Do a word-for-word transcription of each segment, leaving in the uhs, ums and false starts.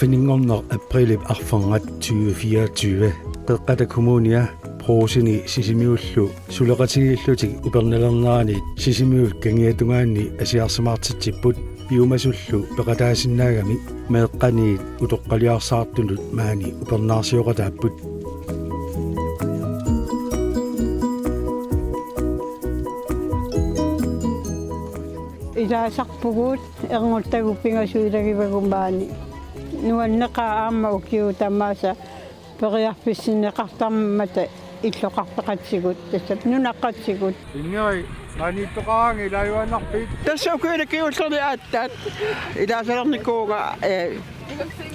Qininngorneq aprilip arfernat tyve fireogtyve. Qeqqata Kommunia Brugseni Sisimiullu suleqatigiillutik upernalernerani Sisimiut kangiatungaanni asiarsimaartitsipput, piumasullu peqataasinnaagami meeqqaniit utoqqaliarsaartunut maani upernaarsioqataapput. Ilaasarpugut, ernguttagut pingasut ilagivagut maani. Nuanneqaaq aamma ukiut tamaasa periarfissinneqartarmata illoqarfeqatigut, tassa nunaqqatigut. Ingeri, maaniittoqaraangat ilaajuaannarpit? Tassa ukiuni kingullerni aatsaat ilaasalernikuuvunga, ee,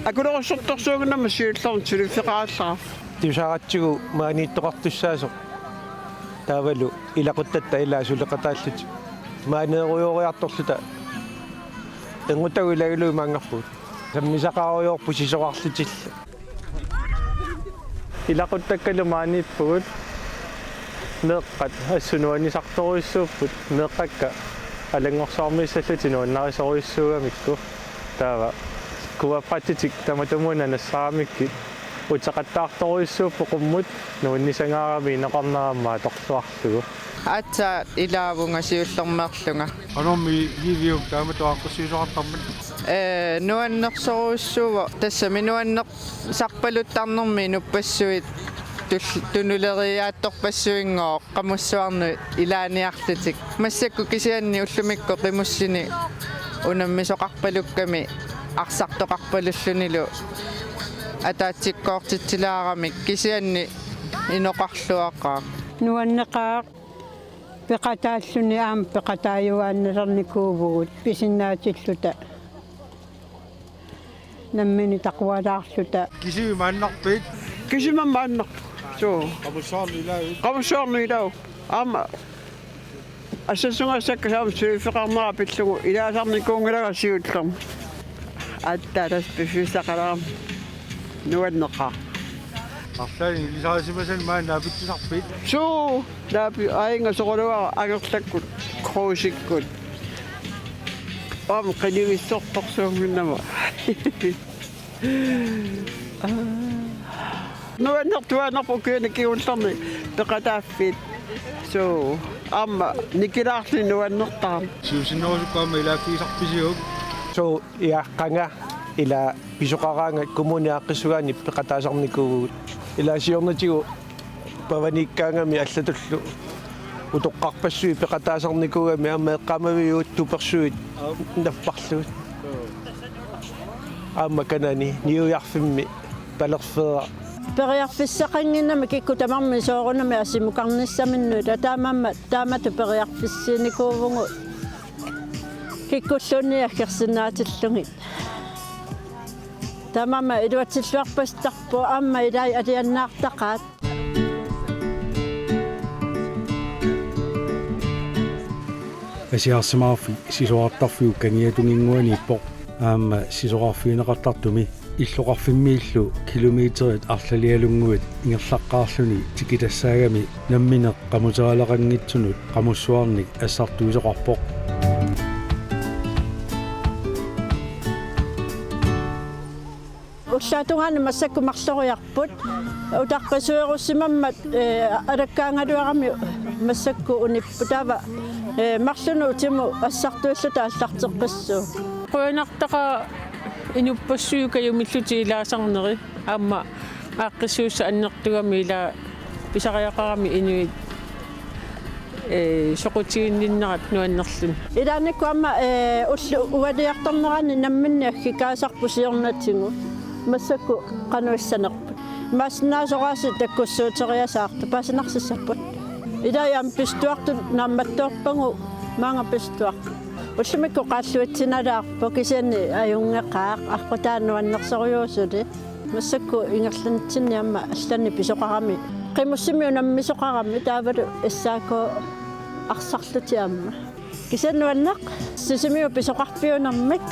akulerussortorsuunnginnama siullermik suliffeqarallarama. Tusaratsigu maaniittoqartussaasoq. Taavalu ilaquttatta ilaat suleqataallutik. Maaneerujooriartorluta. Ernguttagut ilagalugit maanngarpugut. Sammisaqarujoorput sisorarlutillu. Ilaquttakkalu maaniippugut. Meeqqat assut nuannisartorujussuupput. Meeqqakka alanngorsuarmiissallutik nuannarisorujussuugamikku. Taava kuappatitik tamatumuuna nassaramikkit uteqattaartorujussuupput qummut nuannisangaarami inoqarnera aamma atorluarlugu. Aatsaat ilaavunga siullermeerlunga. Qanormi Liviup taamatut aaqqissuisoqartarmat? Ee, nuannersorujussuuvoq, tassami nuannersarpaluttarnermi inuppassuit tul-, tunuleriiaattorpassuinngooq qamussuarnut ilaaniarlutik. Massakkut kisianni ullumikkut qimussini unammisoqarpalukkami arsartoqarpalullunilu ataatsikkoortitsilaaramik, kisianni inoqarluaqaaq. Nuanneqaaq, peqataalluni aamma peqataajuaannalernikuuvugut pisinnaatilluta. Nammineq taqualaarluta. Kisivit maannarpit? Kisima maannarpoq. Suu. Qamussuarnut ilaavit? Qamussuarnut ilaavoq. Aamma assersugassakka aamma suliffeqarnera pillugu ilaasarnikuunngilanga siullermik. Aatsaat tassa piffissaqalaarami. Nuanneqaaq. Arlaannik ilisarisimasannik maani naapitsisarpit? Suu, naapi-, aajuna soorlu angerlakkut, kruusikkut. Aamma qinigissortorsuunnginnama. Nuannertuaannarpoq ukiuni kingullerni peqataaffik. Suu, aamma nikilaarluni nuannertarami. Siusinnerusukkut aamma ilaaffigisarpisiuk? Suu, iaaqqanga ila pisoqaraangat kommunip aaqqissugaanni peqataasarnikuuvugut. Ila siornatigut pavaniikkaangami allatullu utoqqarpassuit peqataasarnikuugamik aamma eqqaamaviup tupersuit napparlugit. Aamma kanani niuerfimmi palerfeeraq. Periarfissaqannginnami kikkut tamarmik soorunami asimukarnissaminnut, taamaammat taamatut periarfissiinikuuvugut. Kikkulluunniit aggersinnaatillugit. Tamanna iluatsilluarpasittarpoq, aamma ilaat alianaartaqaat. Asiarsimaarfik sisorartarfiup kangiatunginnguaniippoq, aamma sisorarfigineqartartumi illoqarfimmiillu kilometerit arlalialunnguit ingerlaqqaarluni tikitassaagami nammineq qamuteraleqanngitsunut qamussuarnik assartuisoqarpoq. Ullaatungaani massakkut marloriarput. Utaqqisuerussimammat, ee, alakkaangaluarami massakkut unipput. Taava, ee, marlunut utimut assartuilluta aallarteqqissuugut. Qujanartaqaaq inuppassuit kajumillutik ilaasarneri. Aamma aaqqissuussaq annertugami ila pisariaqarami inuit, ee, soqutiginninnerat nuannerluni. Ilaannikkut aamma, ee, ullut ualiartornerani namminneq aggikaasarput siornatigut. Massakkut qanoq issanerput. Imaassinnaavoq soraasi takkussuuteriasaartut paasinarsissapput. Ilaat aamma pisituartut naammattoorpagut, maanga pisituartut. Ullumikkut qaalluitsinalaarpoq, kisianni ajunngeqaaq, aqqutaani nuannersorujuusuli. Massakkut ingerlanitsinni aamma allanik pisoqarami. Qimussimik unammisoqarami taavalu S A K arsarlutik aamma. Kisianni nuanneq, Sisimiut pisoqarfiunermik.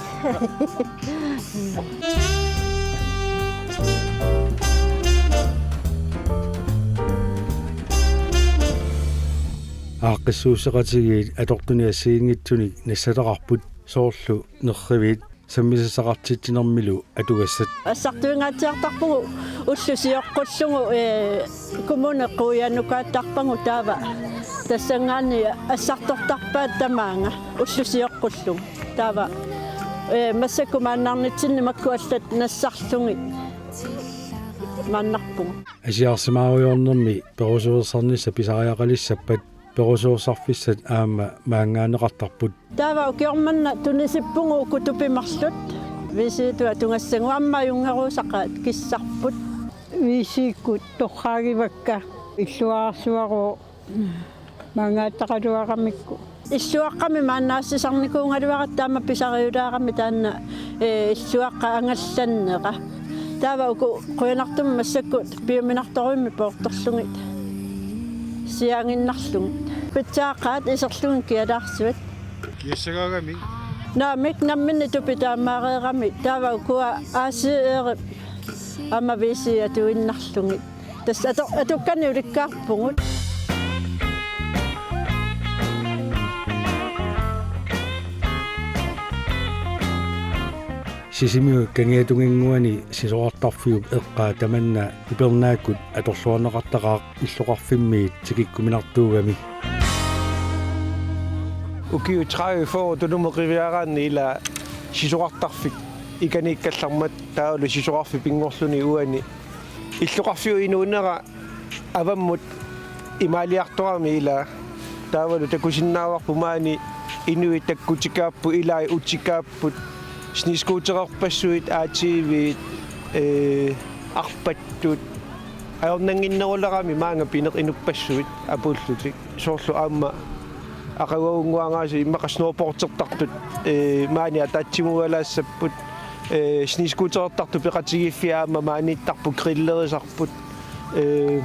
Aaqqissuusseqatigiit atortunik assigiinngitsunik nassataqarput, soorlu nerriviit, sammisassaqartitsinermilu atugassat. Assartuingaatsiartarpugut ullut sioqqullugu, ee, kommuni quianukaattarpagut taava. Tassanngaanniit assartortarpaat tamaanga ullut sioqqullugu. Taava, ee, massakkut maannarnitsinni makku allat nassarlugit maannarpugut. Asiarsimaarujoornermi perusuersarnissat pisariaqalissappat perusuersarfissat aamma maanngaanneqartarput. Taava ukioq manna tunisippugut uku tupimarlut. Viisiitut atugassagut aamma ajunngeruusaqaat kissarput. Viisiikkut torraagivakka illuararsuarooq maanngaataqaluaramikku. Illuaqqamik maannaassisarnikuugaluaratta aamma pisariulaarami taanna, ee, illuaqqap angallannera. Taava uku qujanartumik massakkut piuminartorujussuarmik poortorlugit siaannginnarlugit. Pitsaaqaat iserlugit kialaarsuit. Kiassagaagami. Naamik, namminneq tupit taamaareerami. Taava ukua A C R-ip aamma V C atuinnarlugit. Tassa atu-, atukkanik ulikkaarpugut. Sisimiut kangiatunginnguani sisorartarfiup eqqaa tamanna upernaakkut atorluarneqartaqaaq illoqarfimmiit tikikkuminartuugami. Ukiut tredive fyrre tunumut qiviaraanni ila sisorartarfik ikaniikkallarmat taavalu sisorarfik pinngorluni uani illoqarfiup inuunera avammut imaaliartorami ila taavalu takusinnaavarput maani inuit takkutikaapput, ilai utikaapput, snescootererpassuit, A T V-t, ee, arpattut, ajornannginnerulerami maanga pineq inuppassuit apuullutik. Soorlu aamma aqaguagunnguaanngaasiit immaqa snowboardertartut, ee, maani ataatsimuugalassapput, ee, snescooterertartut peqatigiiffiat aamma maaniittarput grillerisarput, ee,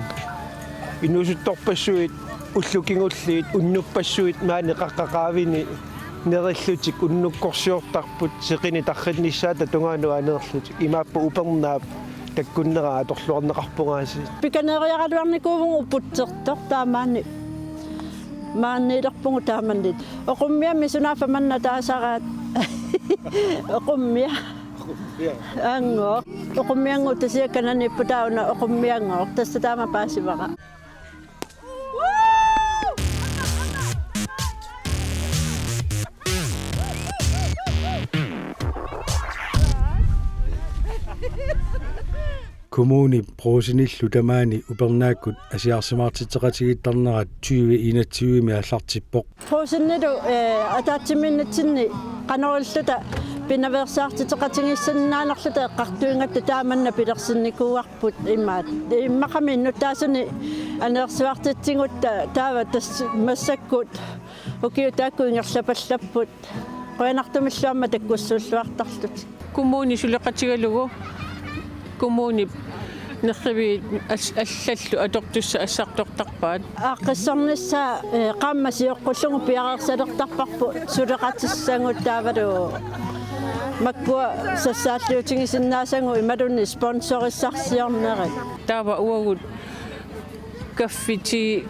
inuusuttorpassuit ullut kingulliit unnuppassuit maani qaqqat qaavini nerillutik unnukkorsiortarput seqineq tarrinnissaata tungaanut aneerlutik. Imaappoq upernaap takkunnera atorluarneqarpoq aasiit. Pikaneeriaraluarnikuuvugut uputsertoq taamaani. Maaniilerpugut taamani. Oqummiamik sunaaffa manna taasaraat. Oqummia. Ango. Oqummianngooq tasiakkananiipputaa una oqummianngooq. Tassa taama paasivara. Kommunip Brugsenillu tamaani upernaakkut asiarsimaartitseqatigiittarnerat tyve enogtyve-mi aallartippoq. Brugsenillu, ee, ataatsimiinnitsinni qanoq ililluta pinaveersaartitseqatigiissinnaanerluta eqqartuigatta taamanna pilersinnikuuarput imaat. Immaqami innuttaasunik aneersuartitsigutta taava tassa massakkut ukiut taakku ingerlapallapput. Qujanartumillu aamma takkussuulluartarlutik. Kommuni suleqatigalugu kommunip nerriviit al-, allallu atortussat assartortarpaat. Aaqqissornissaa, ee, qaammat sioqqullugu piareersalertarparput suleqatissagut taavalu makkua sassaalliutigisinnaasagut imaluunniit sponsorissarsiornerit. Taava uagut kaffi, tee,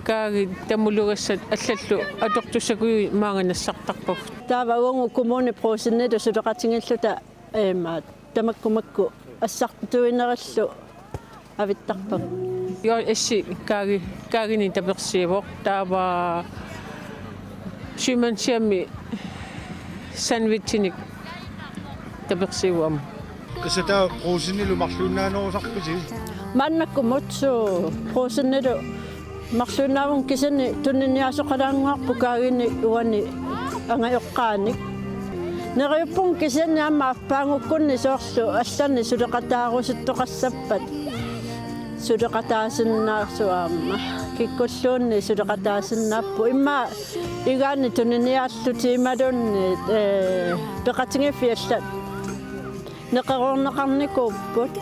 kaagi, tamulugassat allallu atortussaguit maanga nassartarpagut. Taava uagut kommunip Brugsenillu suleqatigiilluta imaat tamakku makku assartuinerillu avittarpagut. Joo, essi kaagi, kaaginik tapersiivoq. Taava sømandshjemmi sandwichinik tapersiivoq aamma. Tassa taava Brugsenillu marluinnaanerusarpisi? Maannakkumut suu Brugsenillu marluinnaavunga kisianni tuniniaasoqalaannguarput kaaginik uani angajoqqaanik. Neriuppunga kisianni aamma aappaagukkunni soorlu allanik suleqataarusuttoqassappat suleqataasinnaasut aamma. Kikkulluunniit suleqataasinnaapput. Immaqa igaanni tuniniaallutik imaluunniit, ee, peqatigiiffiit allat neqeroorneqarnikuupput.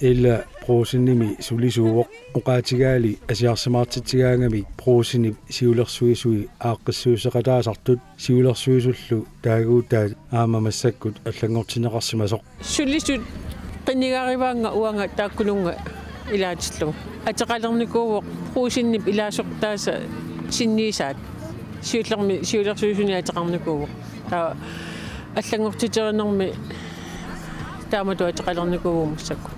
Ila Brugsenimi sulisuuvoq, oqaatigaali asiarsimaartitsigaangamik Brugsenip siulersuisui aaqqissuusseqataasartut siulersuisullu taaguutaat aamma massakkut allanngortinneqarsimasoq. Sulisut qinigarivaannga uanga taakkununnga ilaatillugu. Ateqalernikuuvoq Brugsenip ilaasortaasa sinniisaat. Siullermi siulersuisuni ateqarnikuuvoq. Taava allanngortiterinermi taamatut ateqalernikuuvoq massakkut.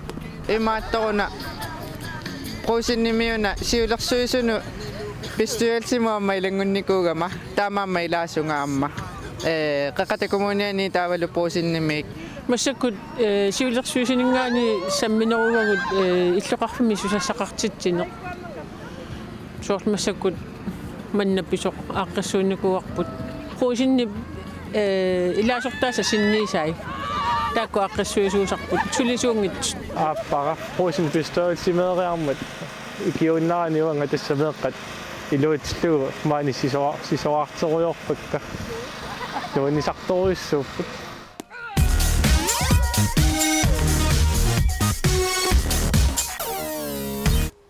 Imaattoruna Brugsenimiuna siulersuisunut bestyrelsimut aamma ilanngunnikuugama, taamaammat ilaasunga aamma. Ee, Qeqqata Kommuniani taavalu Brugsenimiit. Massakkut, ee, siulersuisuninngaanniit sammineruvagut, ee, illoqarfimmi susassaqartitsineq. Soorlu massakkut manna pisoq aaqqissuunnikuuarput. Brugsenip, ee, ilaasortaasa sinniisai. Taakku aaqqissuisuusarput. Sulisuunngitsut. Aappara. Brugsenip bestyrelsimeeriarmat ikiuinnarani uanga tassa meeqqat iluatsillugu maani sisora-, sisorarterujoorpakka. Nuannisartorujussuupput.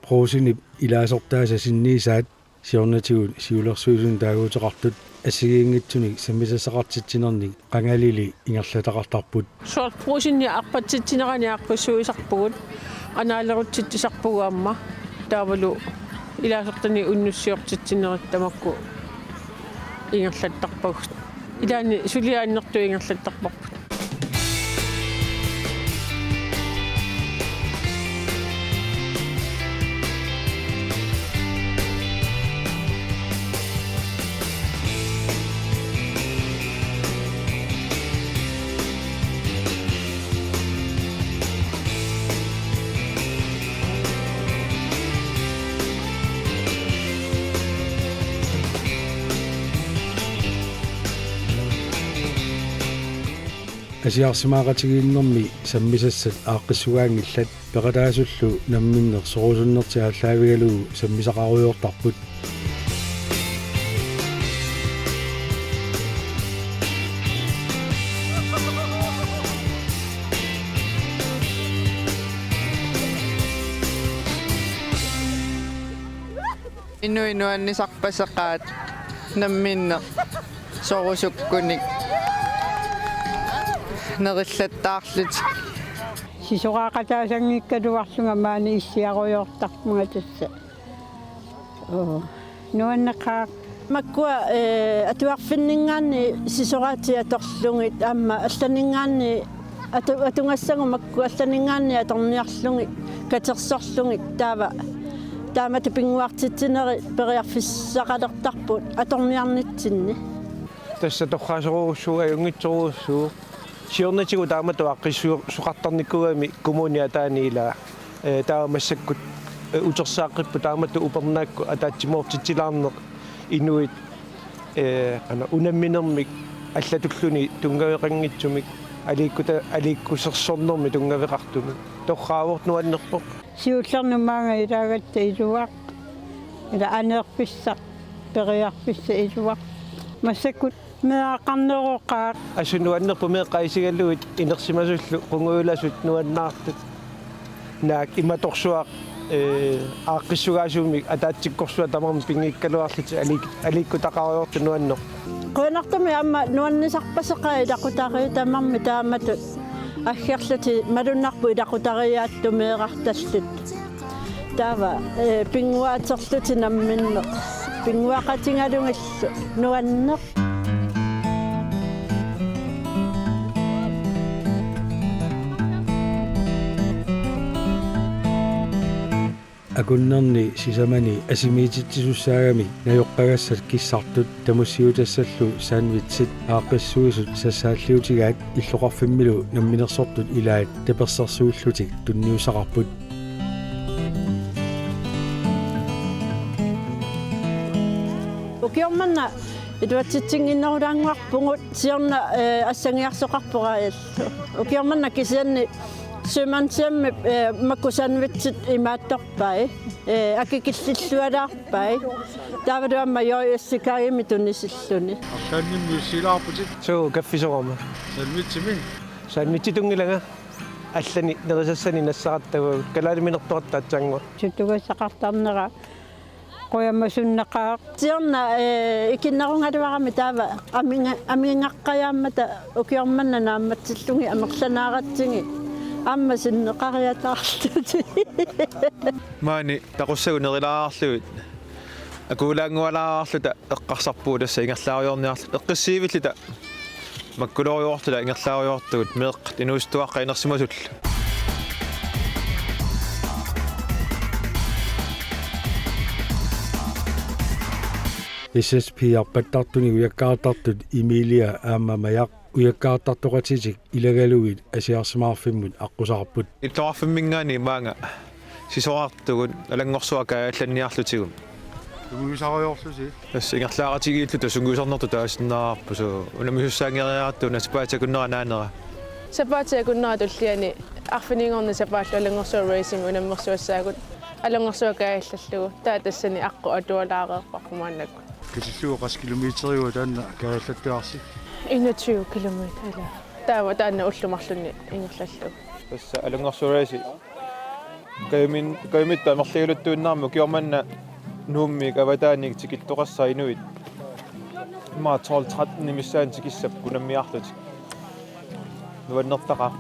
Brugsenip ilaasortaasa sinniisaat siornatigut siulersuisuni taaguuteqartut assigiinngitsunik sammisassaqartitsinernik qangalili ingerlataqartarput. Soorlu Brugsenip arpatsitsinerani aaqqissuisarpugut, anaalerutsitsisarpugut aamma. Taavalu ilaasortanik unnussiortitsinerit tamakku ingerlattarpagut. Ilaanni suliaq annertooq ingerlattarparput. Asiarsimaaqatigiinnermi sammisassat aaqqissugaanngillat, peqataasullu namminneq sorusunnertik aallaavigalugu sammisaqarujoortarput. Inuit nuannisarpaseqaat namminneq sorusukkunik nerillattaarlutik. Sisoraaqataasanngikkaluarlunga maani issiarujoortarpunga tassa. Oo, nuanneqaaq. Makkua, ee, atuarfinninngaanniit sisoraatit atorlugit aamma allaninngaanniit atu-, atugassagut makkua allaninngaanniit atorniarlugit katersorlugit taava taamatut pinnguartitsinerit periarfissaqalertarput atorniarnitsinni. Tassa torraasorujussuuvoq, ajunngitsorujussuuvoq. Siornatigut taamatut aaqqissuisoqartarnikuugami kommuni ataani ilaa. Ee, taava massakkut, ee, utersaaqqippoq taamatut upernaakkut ataatsimoortitsilaarneq inuit, ee, qanoq unamminermik allatulluunniit tunngaveqanngitsumik aliikkuta-, aliikkusersornermik tunngaveqartumik. Torraavoq, nuannerpoq. Siullermik maanga ilaagatta iluaq. Ila aneerfissaq, periarfissaq iluaq. Massakkut meeraqarneroqaaq. Assut nuannerpoq meeqqat isigalugit inersimasullu qungujulaasut nuannaartut. Naak imatorsuaq, ee, aaqqissugaasumik ataatsikkorsuaq tamarmik pinngikkaluarlutik aliik-, aliikkutaqarujoortut, nuanneq. Qujanartumik aamma nuannisarpaseqaat ilaqutariit tamarmik taamatut aggerlutik, malunnarpoq ilaqutariiaattut meerartallutik. Taava, ee, pinnguaaterlutik namminneq. Pinnguaqatigalugillu, nuanneq. Akunnerni sisamani asimiititsisussaagami najoqqagassat kissartut tamussiutassallu sandwichit aaqqissuisut sassaalliutigaat illoqarfimmilu namminersortut ilaat tapersersuillutik tunniussaqarput. Ukioq manna iluatsitsinnginnerulaannguarpugut, siorna, ee, assangiarsoqarpoq aajassu. Ukioq manna kisianni Sømandshjemip, ee, makku sandwichit imaattorpai, ee, akikillillualaarpai. Taavalu aamma J S K-imi tunisilluni. Arlaannik miussilaarputit. Suu, kaffisorama. Sandwichimi. Sandwichitunngilanga. Allanik nerisassanik nassarattavavut. Kalaaliminertoqartoq aatsaannguaq. Sutugassaqartarnera qujamasunneqaaq. Siorna, ee, ikinnerugaluarami taava aminga-, amingaqqajaammata ukioq manna naammatsillugit amerlanaaratsigit aamma sinneqariataarlutik. Maani taqussagut nerilaarlugit Akuulaanngualaarluta eqqarsarpugut tassa ingerlaarujoorniarluta. Eqqissiivilluta makkuloorujoorluta ingerlaarujoortugut meeqqat inuusuttuaqqat inersimasullu. S S P-arpattartunik ujakkaartartut Emilia aamma Majaq ujakkaartartoqatitik ilagalugit asiarsimaarfimmut aqqusaarput. Illoqarfimminngaanniit maanga sisorartugut Alanngorsuaq kaajallanniarlutigu. Sungiusarujoorlusi. Tassa ingerlaaqatigiilluta sungiusarnertut taasinnaavarput, suu unammisussaanngeriaratta una sapaatip akunnera naanera. Sapaatip akunnera tulliani arfininngorneq sapaallu Alanngorsuaq Racing unammersuassaagut Alanngorsuaq kaajallallugu. Taava tassani aqqut atualaareerparput maannakkut. Katillugu qassit kilometeriuva taanna kaajallattuarsi? Enogtyve kilometer, ilaa. Taava taanna ullut marlunni ingerlallugu. Tassa Alanngorsuaq Racing. Kajumin-, kajumittut amerligaluttuinnarmik ukioq manna Nuummiit avataaniit tikittoqassaaq inuit. Immaqa tolv tretten missaanni tikissapput unammiarlutik. Nuannertaqaaq.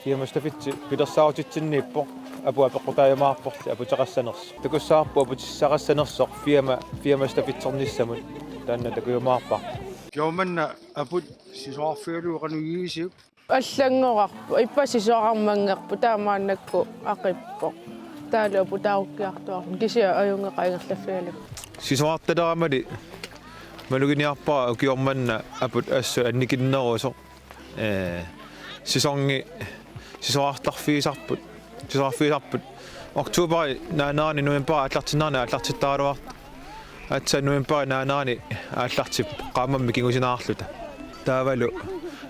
Firmastafetti pilersaarutitsinniippoq. Aput apeqqutaajumaarporli aputeqassanersoq. Takussavarput aputissaqassanersoq firma, firmastafetsernissamut. Taanna takujumaarparput. Ukioq manna aput sisorarfigalugu qanoq igisiuk? Allanngorarpoq, ippassaq sisorarmanngerpoq, taava maannakkut aqippoq. Taavalu aputaarukkiartuaarluni, kisianni ajunngeqaaq ingerlaffigalugu. Sisorartaleramali maluginiarpara ukioq manna aput assut annikinnerusoq. Ee, sisongi sisorartarfigisarput, sisorarfigisarput. Oktobari naanerani novembari aallartinnerani aallartittaraluartoq. Aatsaat novembari naanerani aallartippoq qaammammik kingusinaarluta. Taavalu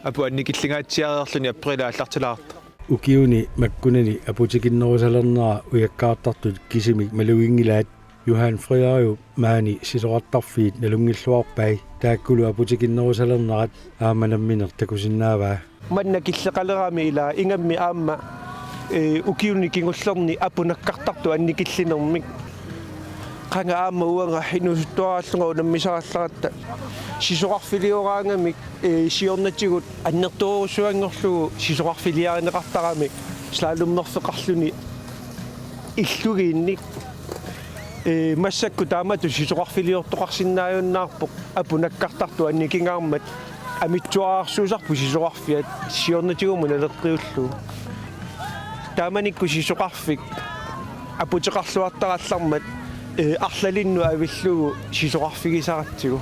aput annikillingaatsiareerluni aprilip aallartilaartoq. Ukiuni makkunani aputikinnerusalernera ujakkaartartut kisimik maluginngilaat. Johan Frederik maani sisorartarfiit nalunngilluarpai, taakkulu aputikinnerusalernerat aamma nammineq takusinnaavaa. Manna killeqalerami ilaa ingammik aamma, ee, ukiuni kingullerni aput nakkartartoq annikillinermik. Qanga aamma uanga inuusuttuaraallunga unammisarallaratta sisorarfilioraangamik, ee, siornatigut annertoorujussuanngorlugu sisorarfiliarineqartarami slalommerfeqarluni illugiinnik. Ee, massakkut taamatut sisorarfiliortoqarsinnaajunnaarpoq aput nakkartartoq annikingaarmat amitsuararsuusarput sisorarfiat siornatigut naleqqiullugu. Taamanikkut sisorarfik aputeqarluartarallarmat, ee, arlalinnut avillugu sisorarfigisaratsigu.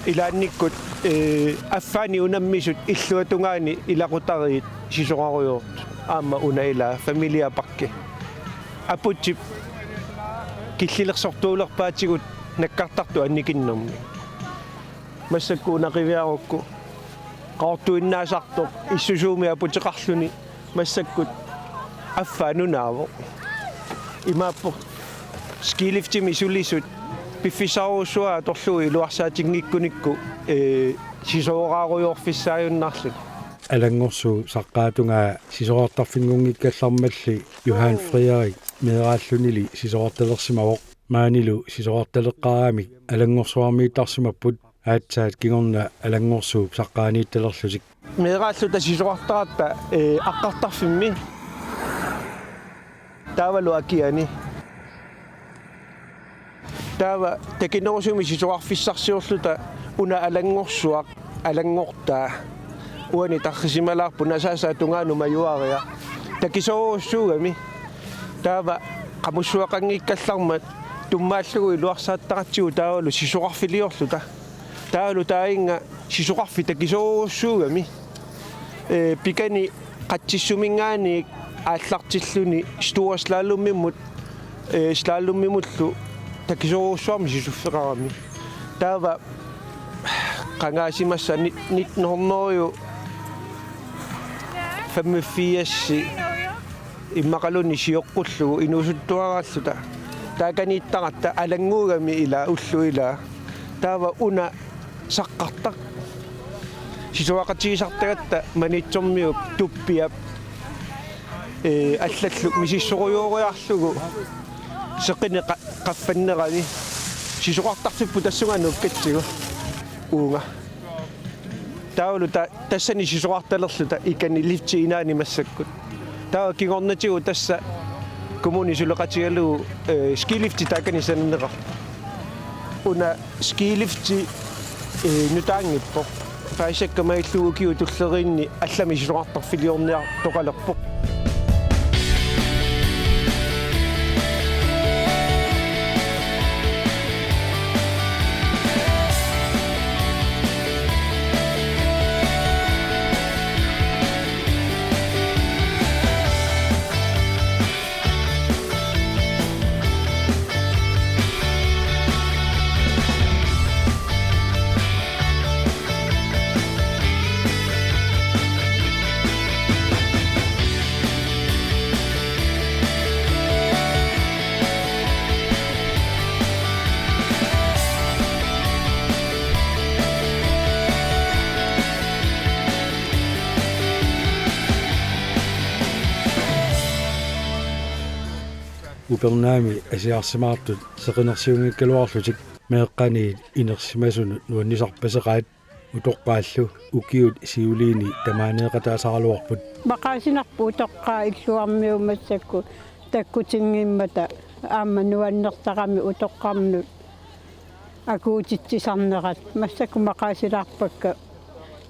Ilaannikkut, ee, affaani unammisut illuatungaani ilaqutariit sisorarujoortut. Aamma una ilaa familiepakke. Aputsip killilersortuulerpaatigut nakkartartoq annikinnermi. Massakkut una qiviarukku. Qaqortuinnaasartoq issusuumik aputeqarluni massakkut affaa nunaavoq. Imaappoq skiiliftimi sulisut piffissarujussuaq atorlugu iluarsaatinngikkunikku, ee, sisoraraarujoorfissaajunnaarluni. Alanngorsuup saqqaatungaa sisorartarfinngunngikkallarmalli Johan Frederik meeraallunili sisorartalersimavoq. Maanilu sisorartaleqqaaramik Alanngorsuarmiittarsimapput aatsaat kingorna Alanngorsuup saqqaaniittalerlutik. Meeraalluta sisorartaratta, ee, aqqartarfimmi. Taavalu akiani. Taava takinerusumik sisorarfissarsiorluta una Alanngorsuaq, Alanngortaa. Uani tarrisimalaarpoq nasaasaa tungaanut majuariaq. Takisoorujussuugami. Taava qamussuaqanngikkallarmat tummaallugu iluarsaattaratsigu taavalu sisorarfiliorluta. Taavalu taainga sisorarfik takisoorujussuugami. Ee, pikani qatsissuminngaanniit aallartilluni stor slalomimut, ee, slalomimullu takisoorujussuarmik sisuffeqarami. Taava qangaasimassaq ni-, nitten hundrede femogfirs immaqaluunniit sioqqullugu inuusuttuaraalluta. Taakaniittaratta alannguugami ilaa ullut ilaa. Taava una saqqartaq. Sisoraqatigisartagatta Maniitsormiup Tuppiap, ee, allallu misissorujooriarlugu seqineq qa-, qaffannerani. Sisorartarfipput tassunga nuukkatsigu. Uunga. Taavalu ta-, tassani sisorartalerluta ikani lifti inaani massakkut. Taava kingornatigut tassa kommuni suleqatigalugu, ee, skilifti taakani sananeqarpoq. Una skilifti, eh, nutaanngippoq. Paasisakka malillugu ukiuni tulleriinni allamik isorartarfiliorniartoqalerpoq. Upernaami asiarsimaartut seqinersiunngikkaluarlutik meeqqaniit inersimasunut nuannisarpaseqaat. Utoqqaallu ukiut siuliini tamaaneeqataasaraluarput. Maqaasinarpoq utoqqaat illuarmiut massakkut takkutinngimmata aamma nuannertaramik utoqqarnut akuutitsisarnerat. Massakkut maqaasilaarpakka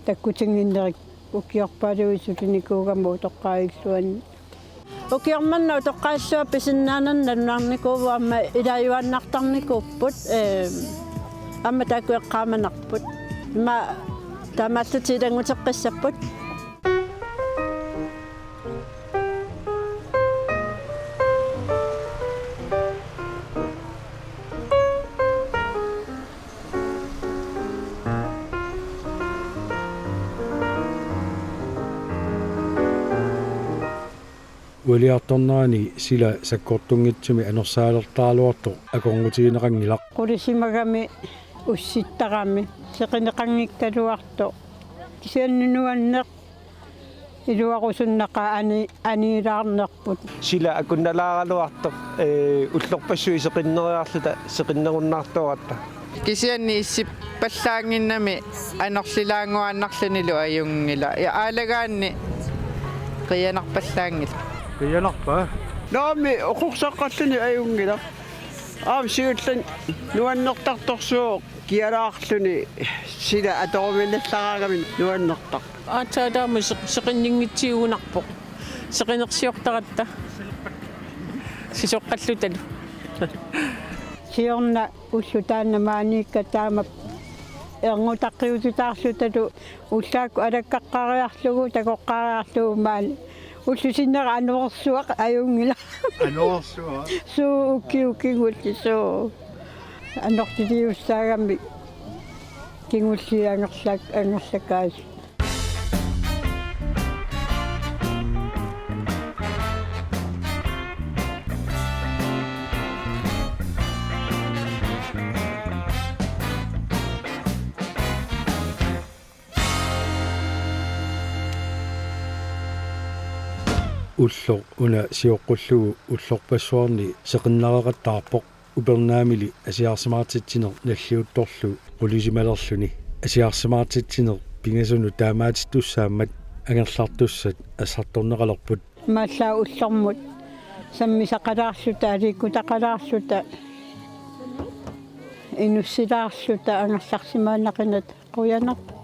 takkutinnginnerit ukiorpaaluit sulinikuugama utoqqaat illuanni. Ukioq manna utoqqaat illuat pisinnaanermut nalunarnikuuvoq aamma ilaajuaannartarnikuupput, ee, aamma taakku eqqaamanarput. Ima taamaallutik ilannguteqqissapput. Ualiartornerani sila sakkortunngitsumik anersaalertaraluartoq akornutigineqanngilaq. Qulisimagami ussittarami seqineqanngikkaluartoq. Kisianni nuanneq iluarusunnaqaaq ani-, aniilaarnerput. Sila akunnalaaraluartoq, ee, ullorpassuit seqinneriarluta seqinnerunnaartoratta. Kisianni issippallaannginnami anorlilaannguaannarlunilu ajunngilaq. Ja aalagaanni qiianarpallaanngilaq. Qiianarpa? Naamik, oqorsaqqalluni ajunngilaq. Aamma siullermik nuannertartorsuuvoq kialaarluni sila atoruminallaraangami nuannertarpoq. Aatsaat taama seq-, seqinninngitsiugunarpoq. Seqinersiortaratta. Sisoqqallutalu. Siorna ulloq taanna maaniikka taama erngutaqiutitaarlutalu ullaakkut alakkaqqaariarlugu takoqqaariarlugu maani. Ullup sinnera anorersuaq ajunngilaq. Anorersuaq? Suu, ukiut kingulliit suu. Anortiliussaagamik kingulliit angerlak-, angerlakaasut. Ulloq una sioqqullugu ullorpassuarni seqinnareqattaarpoq. Upernaamili asiarsimaartitsineq nalliuttorlu qulisimalerluni. Asiarsimaartitsineq pingasunut taamaatittussaammat angerlartussat assartorneqalerput. Imaallaat ullormut sammisaqalaarluta, aliikkutaqalaarluta, inussilaarluta angerlarsimaannaqinata. Qujanarpoq.